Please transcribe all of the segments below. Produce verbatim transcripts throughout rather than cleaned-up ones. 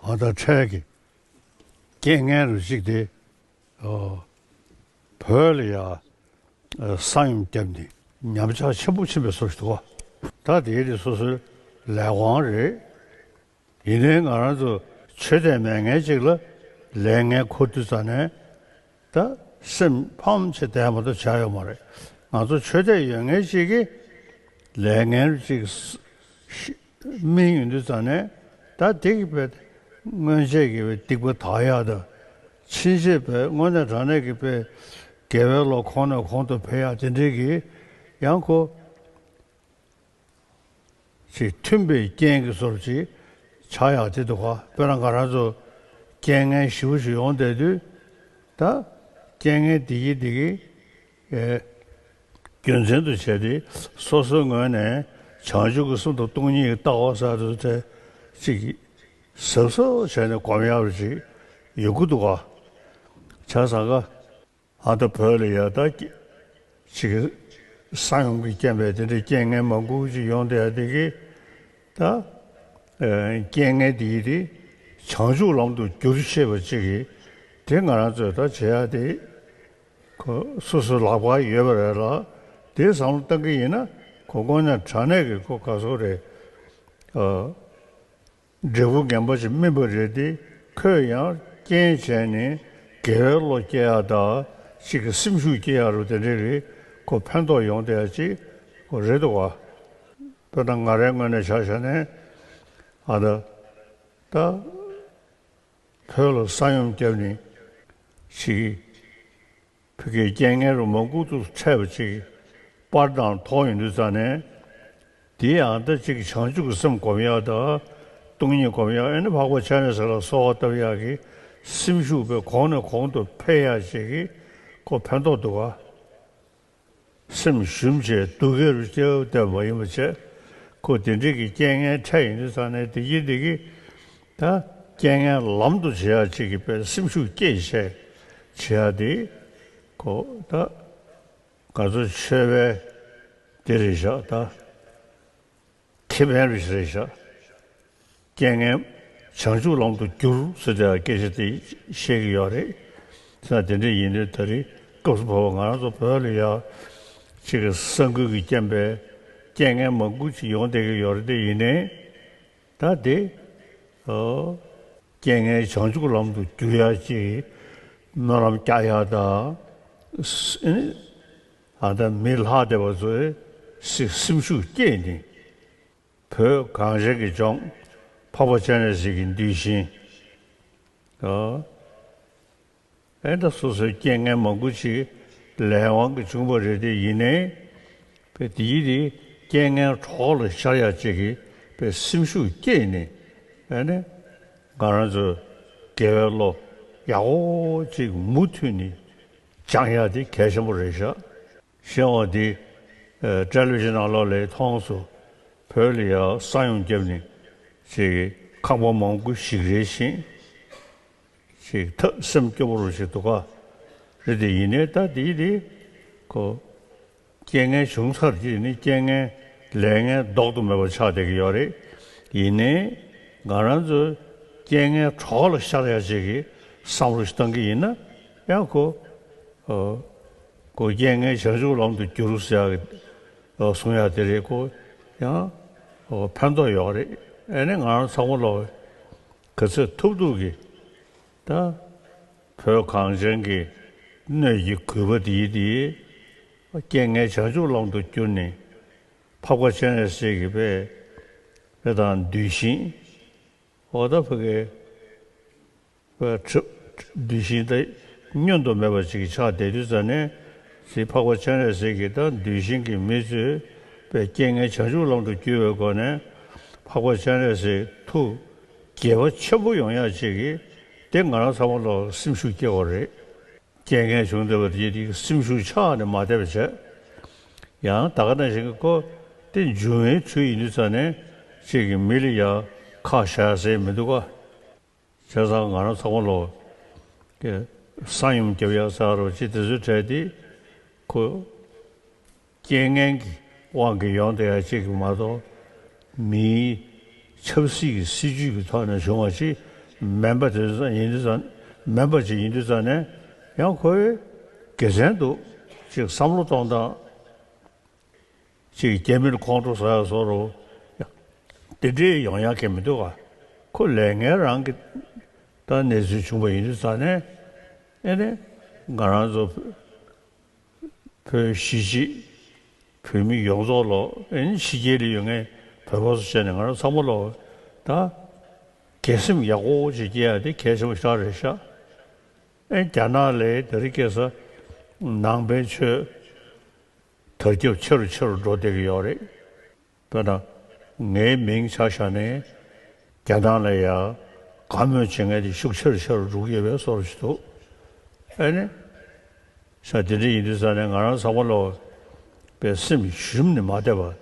ཨ་ད་འཕྲལ་གྱི་རྐྱེན་ངན་རུ་གཅིག་དེ། ཨོ། བོད་ལ་ཡ་ཨ་ས་ཡོམ་བརྒྱབ་ནས་ཉམས་ཆག་ཆེན་པོ་ཕྱིན་པའི་བཟོ་ཞིག་འདུག་ག་ད་དེའི་དེ་སོ་སོའི་ལས་དབང་རེད། ཡིན་ནའི་ང་རང་ཚོ་ཆོས་དད་མེད་མཁན་ཅིག་ལ་ལས་ངན་འཁུར་དུས་ཙ་ནས། ད་སེམས་ཕམ་བྱས་བསྡད་མ་གཏོགས་བྱ་ཡོད་མ་རེད། ང་ཚོ་ཆོས་དད་ཡོད་མཁན་ཅིག་གིས་ལས་ངན་ཅིག་སྨིན་ཡོང་དུས་ཙ་ནས། ད་དེ་གི་དཔེ་སྔོན་ཆད་ཀྱི་དཔེ་སྡིག་པ་དག་ཡག་དང་། ཕྱིན་ཆད་དཔེ་དངོས་གནས་དྲང་གནས་ཀྱི་དཔེ་དགེ་བའི་བློ་གོང་ནས་གོང་དུ་འཕེལ་ཡག་དེ་འདྲའི་གི་ཡང་ཁོ་ཅིག་མཐུན་པའི་རྐྱེན་གྱི་བཟོ་འདྲ་ཅིག་ཆགས་ཡག་དེ་འདུག་ག་དཔེར་ན་ང་རང་ཚོ་རྐྱེན་ངན་ཞེ་པོ་ཞིག་ཡོང་བསྡད་དུས། ད་རྐྱེན་ངན་འདི་གིས་འདི་གིས་ཨེ། རྒྱུ་མཚན་དུ་བྱས་ཏེ། སོ་སོའི་ངོས་ནས་བྱང་ཆུབ་ཀྱི་སེམས་དང་སྟོང་ཉིད་ཀྱི་ལྟ་བ་ཟེར་དུ་དེ་ཅིག་གཟབ་གཟབ་བྱས་ནས་སྒོམ་ཡག་རུ་ཅིག་ཡོང་གི་འདུག་ག་བྱས་ཙང་ཀ་ཨ་ད་བོད་ལ་ཡ་ད་ཅིག་ས་ཡོམ་གྱི་རྐྱེན་པས་དེ་འདྲའི་རྐྱེན་ངན་མང་པོ་ཅིག་ཡོང་བསྡད་ཡག་དེ་གིས། ད་ཨེ་རྐྱེན་ངན་དེ་ཡིས་དེ་བྱང་ཆུབ་ལམ་དུ་བསྒྱུར་ཤེས་པ་ཅིག་གིས། དེ་ང་རང་ཚོས་ད་བྱེད་ཡག་དེ། ཁོ་སོ་སོའི་ལག་པར་ཡོད་པ་རེད་ལ། དེ་བསམ་བློ་བཏང་གི་ཡིན་ན། ཁོ་དངོས་གནས་དྲང་གནས་ཀྱི་ཁོ་ག་ཚོད་རེད། ཨ། འབྲས་བུ་ངན་པ་ཞིག་སྨིན་པ་རེད་དེ། ཁོས་ཡང་རྐྱེན་བྱས་ནས་དགེ་བའི་བློ་སྐྱེ་ཡག་དང་། གཅིག་གི་སེམས་ཤུགས་སྐྱེ་ཡག་རུ་དེ་འདྲའི་རིགས་ཁོ་ཕན་ཐོགས་ཡོང་བསྡད་ཡག་ཅིག་ཁོ་རེད་འདུག་ག་དཔེར་ན་ང་རའི་ངོས་ནས་ཆ་བཞག་ན། ཨ་ད་ད་བོད་ལ་ས་ཡོམ་བརྒྱབ་ནས་ཅིག་ཕ་གིའི་རྐྱེན་ངན་རུ་མང་པོ་འདུག་འཕྲད་པ་ཅིག་པར་དང་ཐོག་ཡོང་དུས་ཙ་ནས། དེ་ཡང་ད་ཅིག་བྱང་ཆུབ་ཀྱི་སེམས་སྒོམ་ཡག་དང་། སྟོང་ཉིད་སྒོམ་ཡག་ཨ་ནི་འཕགས་པ་སྤྱན་རས་གཟིགས་ལ་གསོལ་བ་བཏབ་ཡག་གི་སེམས་ཤུགས་དཔེ་གོང་ནས་གོང་དུ་འཕེལ་ཡག་ཅིག་གི་ཁོ་ཕན་ཐོགས་འདུག་ག་སེམས་ཞུམ་བྱས་སྡུག་སྐད་རུ་སྐྱེ་བ་བསྡད་པ་ཡིན་པ་བྱས། ཁོ་དེ་འདྲའི་གི་རྐྱེན་ངན་འཕྲད་ཡོང་དུས་ཙ་ནས་དེ་གིས་དེ་གིས། ད་རྐྱེན་ངན་ལམ་དུ་བྱེད་ཡག་ཅིག་གི་དཔེ་སེམས་ཤུགས་སྐྱེད་བྱས་བྱེད་ཡག་དེ། ཁོ་ད་ང་ཚོ་ཆོས་པའི་དེ་རེད་ཤག་ད་ཁེ་ཕན་རེད་ཤག་རེད་ཤག་རྐྱེན་ངན་བྱང་ཆུབ་ལམ་དུ་བསྒྱུར་ཟེར་ཏེ་སྐད་ཆ་དེ་བཤད་ཀྱི་ཡོད་རེད། ས་དེ་འདྲ་ཡིན་དུས་ད་རེས་སྐབས་སུ་བབས་པ་ང་རང་ཚོ་བོད་ལ་ཡ་ཅིག་གི་ས་འགུལ་གྱི་རྐྱེན་པས་རྐྱེན་ངན་མང་པོ་ཅིག་ཡོང་བསྡད་ཀྱི་ཡོད་རེད་དེ། ཡིན་ནའི་ད་དེ། ཨོ། རྐྱེན་ངན་བྱང་ཆུབ་ལམ་དུ་བསྒྱུར་ཡག་ཅིག་སྨོན་ལམ་རྒྱག་ཡག་དང་། ཨ་ད་མི་ལྷག་བསྡད་པ་ཚོས་སེམས་ཤུགས་སྐྱེད་ནས། བོད་གངས་ཅན་གྱི་ལྗོངས་འཕགས་པ་སྤྱན་རས་གཟིགས་ཀྱི་གདུལ་ཞིང་། ཨོ། ཨེ་ད་སོ་སོའི་རྐྱེན་ངན་མང་པོ་ཅིག་ལས་དབང་གིས་བྱུང་བ་རེད་དེ། ཡིན་ནའི་དཔེ་དེ་ཡིས་དེ་རྐྱེན་ངན་གྲོགས་ལ་ཤར་ཡག་ཅིག་གི་དཔེ་སེམས་ཤུགས་སྐྱེད་ནས། ཨེ་ནས་ང་རང་ཚོ་དགེ་བའི་བློ་ཡག་པོ་ཅིག་མུ་མཐུད་ནས་སྦྱང་ཡག་དེ་གལ་ཆེན་པོ་རེད་ཤག་གཞན་བ་འདི་ཨ་ཊེ་ལི་བི་ཤན་ནང་ལོགས་ལ་མཐོང་སོང་། བོད་ལ་ཡ་ས་ཡོམ་བརྒྱབ་ནས་ཅིག་ཁང་པ་མང་པོ་ཞིག་རེད་ཤིང་། ཅིག་ཐབས་སེམས་སྐྱོ་པོ་རུ་ཞིག་འདུག་ག་རེད་དེ། ཡིན་ནའི་ད་དེ་དེ་ཁོ་རྐྱེན་ངན་བྱུང་ཚར་དེ་ནི་རྐྱེན་ངན་ལས་ངན་ལྡོག་ཏུ་མེད་པ་ཆགས་བསྡད་ཀྱི་ཡོད་རེད། ཡིན་ནའི་ང་རང་ཚོས་རྐྱེན་ངན་གྲོགས་ལ་ཤར་ཡག་ཅིག་གི་བསམ་བློ་ཞིག་བཏང་གི་ཡིན་ན། ཡང་ཁོ་ཨོ། ཁོ་རྐྱེན་ངན་བྱང་ཆུབ་ལམ་དུ་བསྒྱུར་ཟེར་ཡག་གི་ཨོ་གསུང་ཡག་དེ་རེད། ཁོ་ཡང་ཨོ་ཕན་ཐོགས་ཡོད་རེད། ཨེ་ནས་ང་རང་ཚང་མ་ལོག་ག་ཚོད་ཐུབ་ཐུབ་ཀྱིས་ད་བོད་གངས་ཅན་གྱི་སྣོད་ཀྱི་རྒུད་པ་འདིའི་འདིའི་རྐྱེན་ངན་བྱང་ཆུབ་ལམ་དུ་བསྒྱུར་ནས། འཕགས་པ་སྤྱན་རས་གཟིགས་ཀྱི་དཔེ་དཔེ་དང་གདུལ་ཞིང་། འོ་ད་ཕ་གི་དཔེ་གྲུབ་གདུལ་ཞིང་དེ་བསྙོན་དུ་མེད་པ་ཅིག་ཆགས་བསྡད་དུས་ཙ་ནས། ཅིག་འཕགས་པ་སྤྱན་རས་གཟིགས་ཀྱི་ད་གདུལ་ཞིང་གི་མི་ཚོས་དཔེ་རྐྱེན་ངན་བྱང་ཆུབ་ལམ་དུ་བསྒྱུར་བའི་སྒོ་ནས་འཕགས་པ་སྤྱན་རས་གཟིགས་ཐུགས་དགྱེས་པ་ཆེན་པོ་ཡོང་ཡག་ཅིག་གིས་དེ་ང་རང་ཚང་མ་ལ་སེམས་ཤུགས་སྐྱེ་བ་རེད། རྐྱེན་ངན་བྱུང་བསྡད་པ་དེ་དེ་སེམས་ཤུགས་ཆག་ནས་མ་བསྡད་པ་བྱས། ཡང་ད་ག་ནང་བཞིན་གྱི་ཁོ་དེ་འབྱུང་བའི་ཚུལ་ཡིན་དུས་ཙ་ནས་ཅིག་གི་མི་ལ་ཡ་ཁག་བཞག་ཟེར་མི་འདུག་ག་བྱས་ཙང་ང་རང་ཚང་མ་ལོག་གི་ས་ཡོམ་བརྒྱབ་ཡག་ཟེར་རོ་ཅིག་དེ་ཚོའི་གྲས་དེ་ཁོ་རྐྱེན་ངན་གྱི་དབང་གིས་ཡོང་བསྡད་ཡག་ཅིག་གི་མ་གཏོགས། མིའི་ཆབ་སྲིད་ཀྱི་སྲིད་ཇུས་ཀྱི་ཐོག་ནས་བྱུང་བ་ཅིག་ མེད་པ་དེ་ཡིན་དུས་ཙང་མེད་པ་ཅིག་ཡིན་དུས་ཙང་ནས་ཡང་ཁོའི་དགེ་མཚན་འདུག་ཅིག་བསམ་བློ་གཏོང་སྟངས། ཅིག་རྒྱ་མིར་ཁོང་ཁྲོ་ཟ་ཡ་བཟོ་རུ་དེ་འདྲའི་ཡོང་ཡ་གི་མི་འདུག་ག་ཁོ་ལས་ངན་རང་གི་ད་གནས་ཚུལ་བྱུང་བ་ཡིན་དུས་ཙང་ནས་ཨེ་ནས་ང་རང་ཚོ་བོད་གཞིས་བྱེས་བོད་མི་ཡོངས་རྫོགས་ལོ་ཨེ་ནས་ཕྱི་རྒྱལ་ལ་ཡོད་མཁན་བོད་པ་ཚོ་བྱས་ནས་ང་རང་ཚང་མ་ལོ་ད་དགེ་སེམས་ཡག་པོ་ཅིག་སྐྱེ་ཡ་དེ་གལ་ཆེན་པོ་ཞིག་རེད་ཤག་ཨེ་རྒྱ་ནག་ལ་དེ་རིང་ཁ་སང་ནང་པའི་ཆོས་དར་ཁྱབ་ཆེ་རུ་ཆེ་རུ་འགྲོ་བསྡད་ཀྱི་ཡོད་རེད། དཔེར་ན་ངའི་མིང་ཆ་བཞག་ནས་རྒྱ་ནག་ལ་ཡ་དགའ་མོས་བྱེད་མཁན་དེ་ཤུགས་ཆེ་རུ་ཆེ་རུ་འགྲོ་གི་ཡོད་པའི་བཟོ་འདྲ་ཞིག་འདུག་ཨེ་ནི་ས་དེ་འདྲ་ཡིན་དུས་ཙང་ནས་ང་རང་ཚང་མ་ལོ་པའི་སེམས་ཞུམ་ནས་མ་བསྡད་པ།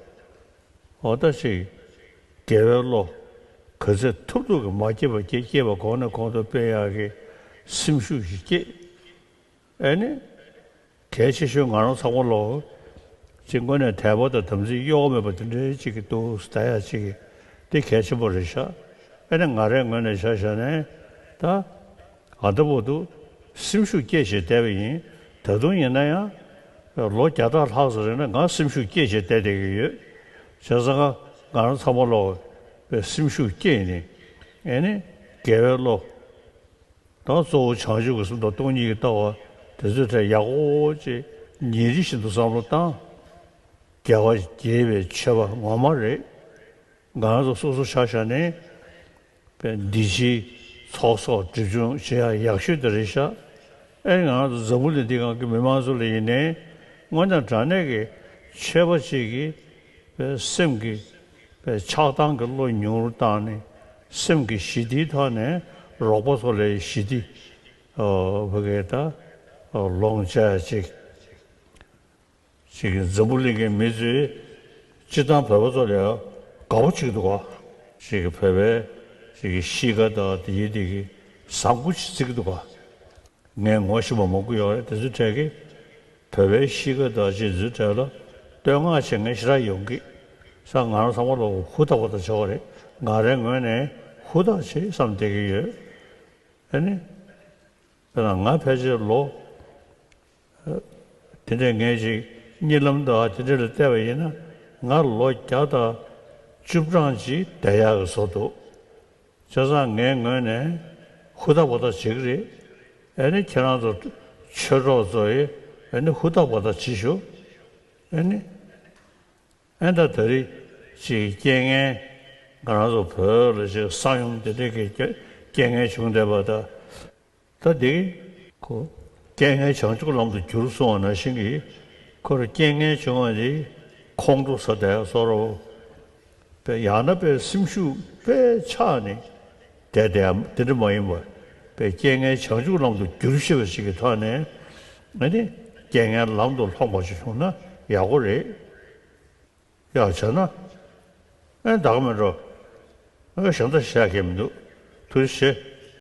འོ་ད་ཅིག་དགེ་བའི་བློ་ག་ཚད་ཐུབ་ཐུབ་ཀྱིས་མ་སྐྱེས་པ་སྐྱེ་སྐྱེས་པ་གོང་ནས་གོང་དུ་སྤེལ་ཡག་གི་སེམས་ཤུགས་ཤིག་སྐྱེས། ཨེ་ནི། གལ་ཆེ་ཤོས་ང་རང་ཚང་མ་ལོ། ཅིག་དངོས་གནས་དད་པ་དང་དམ་ཚིག་གཡོ་བ་མེད་པ་དེ་འདྲའི་ཅིག་གི་འདུག་ཟེར་ཡ་ཅིག་གི་དེ་གལ་ཆེན་པོ་རེད་ཤག་ཨེ་ནི་ང་རའི་ངོས་ནས་ཆ་བཞག་ནས་ད་ཨ་ད་བར་དུ་སེམས་ཤུགས་སྐྱེད་བྱས་བསྡད་པ་ཡིན། ད་དུང་ཡིན་ན་ཡང་ལོ་བརྒྱ་ཕྲག་ལྷག་ཙམ་རིང་ལ་ང་སེམས་ཤུགས་སྐྱེད་བྱས་བསྡད་བསྡད་ཀྱི་ཡོད། བྱས་ཙང་ང་རང་ཚང་མ་ལོ་སེམས་ཤུགས་སྐྱེད་ནས་ཨེ་ནི་དགེ་བའི་བློ། ད་གཙོ་བོ་བྱང་ཆུབ་ཀྱི་སེམས་དང་སྟོང་ཉིད་ཀྱི་ལྟ་བ་དེ་ཚོའི་གྲས་ཡག་པོ་ཅིག་ཉིན་རེ་བཞིན་དུ་བསམ་བློ་བཏང་། རྒྱལ་བ་དགྱེས་པའི་མཆོད་པ་ངོ་མ་རེད། ང་རང་ཚོ་སོ་སོ་ཆ་བཞག་ནས་པའི་འདི་ཕྱིའི་ཚོགས་གསོག་སྒྲིབ་སྦྱོང་བྱེད་ཡག་ཡག་ཤོས་དེ་རེད་ཤག་ཨེ་ང་རང་ཚོ་འཛམ་བུ་གླིང་འདི་སྒང་གི་མི་མང་ཚོ་ལ་ཡིན་ནའི་དངོས་གནས་དྲང་གནས་ཀྱི་ཆོས་པ་ཅིག་གིས། པའི་སེམས་ཀྱི་པའི་ཆགས་སྡང་གི་བློ་ཉུང་རུ་བཏང་ནས་སེམས་ཀྱི་ཞི་བདེའི་ཐོག་ནས་རོགས་པ་ཚོ་ལ་ཞི་བདེ་བོད་སྐད་ད་ལོངས་སྤྱད་ཅིག་ཅིག་གི་འཛམ་བུ་གླིང་གི་མི་ཚོས་སྤྱིར་བཏང་བོད་པ་ཚོ་ལ་དགའ་པོ་བྱེད་ཀྱི་འདུག་ག་ཅིག་གི་བོད་པའི་ཅིག་གི་གཤིས་ཀ་དང་དེ་ཡི་དེ་གི་བཟང་པོ་ཞིག་བརྩི་གི་འདུག་ག་ངས་ངོ་ཤེས་པ་མང་པོ་ཡོད་རེད། དེ་ཚོའི་གྲས་ཀྱིས་བོད་པའི་གཤིས་ཀ་དང་ཅིག་འཛུལ་གྲས་ལ་བསྟོད་བསྔགས་བྱེད་མཁན་ཞེ་དྲག་ཡོང་གི་ས། ང་རང་ཚང་མ་ལ་ཧུར་ཐག་པ་ཐག་བྱེད་པ་རེད། ང་རའི་ངོས་ནས་ཧུར་ཐག་བྱེད་བསམ་བསྡད་ཀྱི་ཡོད། ཨ་ནི། དཔེར་ན་ང་ཕལ་ཆེར་ལོ་དེ་འདྲས་ངས་ཅིག་གཉིད་ལམ་དང་དེ་འདྲས་ལ་བལྟས་པ་ཡིན་ན་ང་ལོ་བརྒྱ་དང་བཅུ་གྲངས་ཅིག་བསྡད་ཡག་གི་བཟོ་འདུག་བྱས་ཙང་ངའི་ངོས་ནས་ཧུར་ཐག་པ་ཐག་བྱེད་ཀྱི་རེད། ཨ་ནི་ཁྱེད་རང་ཚོ་ཆོས་གྲོགས་ཚོ་ཡིས་ཨ་ནི་ཧུར་ཐག་པ་ཐག་བྱེད་ཤོག་ཨ་ནི་ཨ་ད་ད་རེས་ཅིག་རྐྱེན་ངན་ང་རང་ཚོ་བོད་ལ་ཅིག་ས་ཡོམ་དེ་འདྲའི་གི་རྐྱེན་ངན་བྱུང་བསྡད་པ་ད། ད་དེ་ཁོ་རྐྱེན་ངན་བྱང་ཆུབ་ལམ་དུ་བསྒྱུར་གསུང་བ་ནང་བཞིན་གྱི་ཁོ་ར་རྐྱེན་ངན་བྱུང་བ་དེ་ཁོང་ཁྲོ་ཟ་བསྡད་བཟོ་འདྲ་བོ། པའི་ཡང་ན་པའི་སེམས་ཤུགས་པའི་ཆག་ནས་བསྡད་བསྡད་དེ་འདྲ་མ་ཡིན་པར་པའི་རྐྱེན་ངན་བྱང་ཆུབ་ལམ་དུ་བསྒྱུར་ཤེས་པ་ཞིག་གི་ཐོག་ནས་ཨ་ནི་རྐྱེན་ངན་ལམ་དུ་ལྷོངས་པ་ཞིག་བྱུང་ན་ཡག་པོ་རེད། ཡག་བྱས་ན་ཨ་ནི་ད་ག་མེད་འགྲོ། ཨ་གཞན་དག་བཤད་མཁན་མི་འདུག་ཐུགས་རྗེ་ཆེ།